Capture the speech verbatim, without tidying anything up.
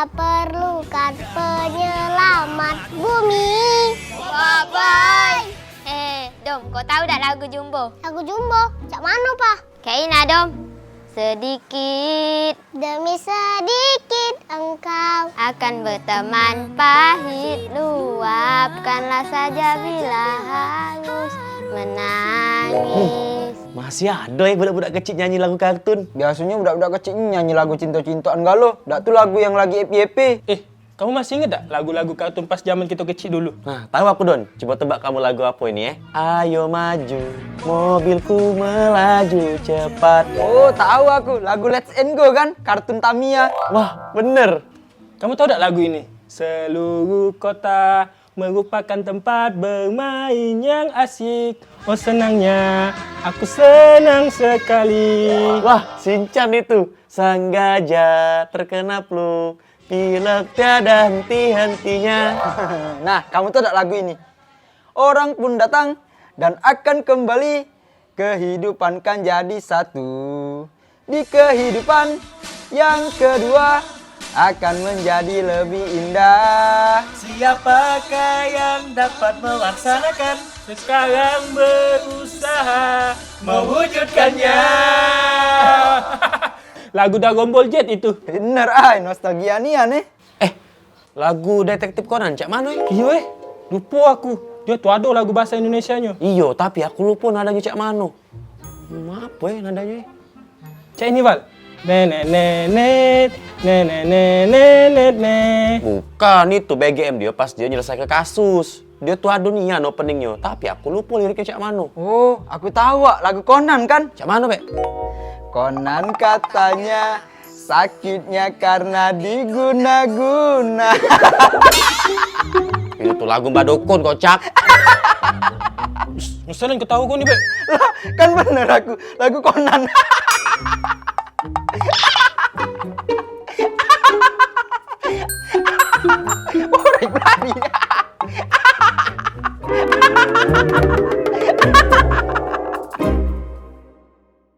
Perlukan penyelamat bumi. Bye-bye. Eh, Dom, kau tahu dak lagu Jumbo? Lagu Jumbo? Cak mano, Pak? Kayak ini, Dom. Sedikit demi sedikit engkau akan berteman pahit. Luapkanlah saja bila harus menangis. Masih ada ya budak-budak kecil nyanyi lagu kartun? Biasanya budak-budak kecil ni nyanyi lagu cinta-cintaan galo. Dak tu lagu yang lagi happy-happy. Eh, kamu masih inget dak lagu-lagu kartun pas zaman kita kecil dulu? Nah, tahu aku, Don. Coba tebak kamu lagu apa ini, eh? Ayo maju, mobilku melaju cepat. Oh, tahu aku. Lagu Let's and Go kan? Kartun Tamiya. Wah, bener. Kamu tahu dak lagu ini? Seluruh kota merupakan tempat bermain yang asik. Oh, senangnya, aku senang sekali. Wah, Sinchan itu. Sang gajah terkena pluk, pilek tiada henti-hentinya. Nah, kamu tahu dak lagu ini? Orang pun datang dan akan kembali. Kehidupan kan jadi satu. Di kehidupan yang kedua akan menjadi lebih indah. Siapakah yang dapat melaksanakan? Sekarang berusaha mewujudkannya. Lagu Dragon Ball Z itu. Bener ai, nostalgia nian, eh. Eh, lagu Detektif Conan cak mano, eh? Iyo, eh. Lupo aku. Dio tu ado lagu bahasa Indonesianyo. Iyo, tapi aku lupo nadanyo cak mano. Apo, eh, nadanyo, eh? Cak ini, Val. Nenek, nenek, nenek, nenek, nenek. Bukan, itu B G M dio pas dio nyelesaike kasus. Dio tu ado nian openingnyo, tapi aku lupo liriknyo cak mano. Oh, aku tahu, Wak. Lagu Conan, kan? Cak mano, Bek? Conan katanya sakitnya karena diguna-guna. Itu lagu Mbak Dukun, kocak. Ngeselin ketawa gue nih, Bek. Lah, kan bener aku. Lagu Conan. Orang lari.